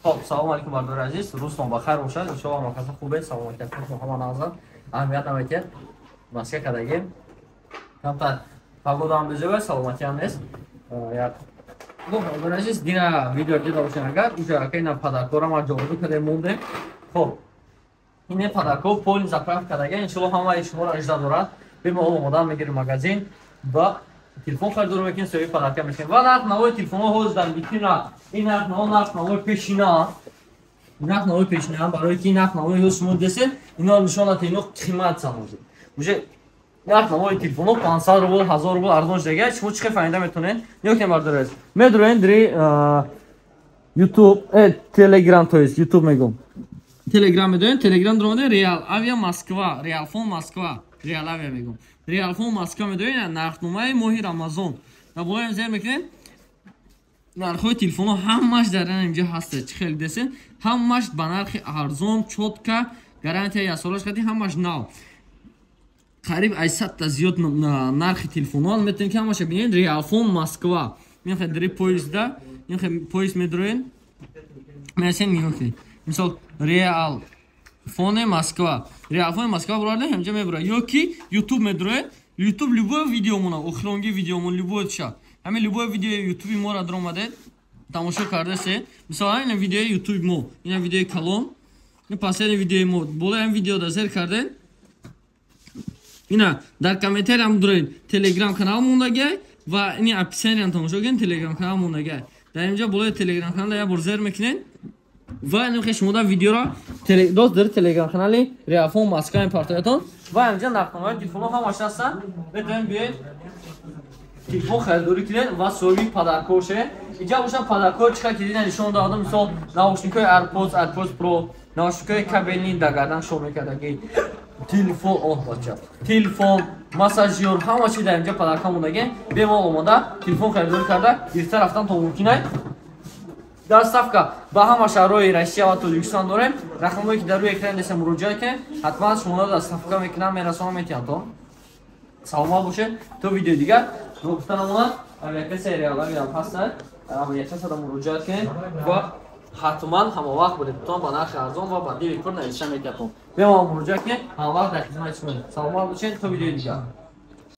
Хоб, салому алейкум, бардори азиз, рӯзтон бахайр бошад. Иншоалло, ҳама каса хубед, саломатиятон ҳама назар аҳамият наметиҳад. Маска кардагем. Камтар погодаам безеба, саломатиам нест. Як хуб, бардори азиз, дина видео дида бошед агар, уҷа ака ина подаркора ма ҷорӯ кардем, мондем. Хоб, ине подарко полный заправка кардага, иншоалло ҳамаи шуморо ажда дорад. Бемалол омодан мегирем магазин ва телефон харидорӣ мекунем, соҳиби подарка мешавем. Ва нарх навои телефонҳо ҳозир дар витрина, ин нарх наво, нарх навои пешина, нарх навои пешина, барои ки нарх навои ҳозир шумо десед, ино нишон дад, ино қимат ҳозир. Уже нарх навои телефонҳо 500 рубл, 1000 рубл арзон шудага. Шумо чӣ хел фаҳмида метавонед? Нигоҳ кунед, бардори азиз. Медуроен дири YouTube, Telegram, то есть YouTube мегӯм. Telegram медоем, Telegram дуромаде Реал Авиа Москва, Реалфон Москва, Реал Авиа мегӯм. Реалфон Москва медоем, нархномаи моҳи Рамазон. Ва болоям зер мекунем, нархҳои телефонҳо ҳамаш дар инҷа ҳаст. Чӣ хеле десен, ҳамаш ба нархи арзон, чётко, гарантия яксолаш қати, ҳамаш нав. Қариб ай 100-та зиёд нархи телефонҳо метавонед ки ҳамаша бинед. Реалфон Москва. Мехоҳед дари поезда, мехоҳед поезд медроен, мерасен, нигоҳ кунед. Мисол, Реал Фоне Москва. Реал Фоне Москва бурарда, ҳамҷа мебура. Ё ки YouTube медроед, YouTube любое видеомона, охиронги видеомон, любое ша. Ҳамин любое видеои YouTube моро даромадед, тамошо кардасе. Мисол, ҳамин видеои YouTube мо, ина видеои калон, ин последний видеои мо, болои ҳамин видео да зер кардед. Ина дар комментариям дуроед, Telegram канал мондагай ва ини описаниям тамошо кунед, Telegram канал мондагай. Дар инҷа болои Telegram канал як бор зер мекунед ва инхе шумо да видеоро дост дар Телеграм канали Реафон Москва мепартоятон ва инҷа нархномаи телефонҳо ҳамаш ҳастанд. Метавонед биёед, телефон харидорӣ кунед ва соҳиби подаркор шавед. Инҷа бошад подаркор, чӣ ки дида нишон додам, мисол, наушникҳои AirPods, AirPods Pro, наушникҳои кабельный, дар гардан шо мекардаги, телефон, оҳ бача, телефон, массажёр, ҳама чи дар инҷа подарка мондаги. Бемалол омода телефон харидорӣ карда гирифта рафтан то мумкин ай. Доставка ба ҳама шаҳрҳои Россия ва Тоҷикистон дорем. Рақамҳое ки дар рӯи экран десем, муроҷиат кунед, ҳатман шуморо доставка мекунам, мерасонам, метиҳам. То саломат бошед то видеои дигар. Гуфта намонад, авиакасса Реал Авиам ҳастанд, авиакассада муроҷиат кунед ва ҳатман ҳамавақт билетатон ба нархи арзон ва ба дили пур нависта метиҳатон. Бемалол муроҷиат кунед, ҳамавақт дар хизмати шумо. Саломат бошед то видеои дигар.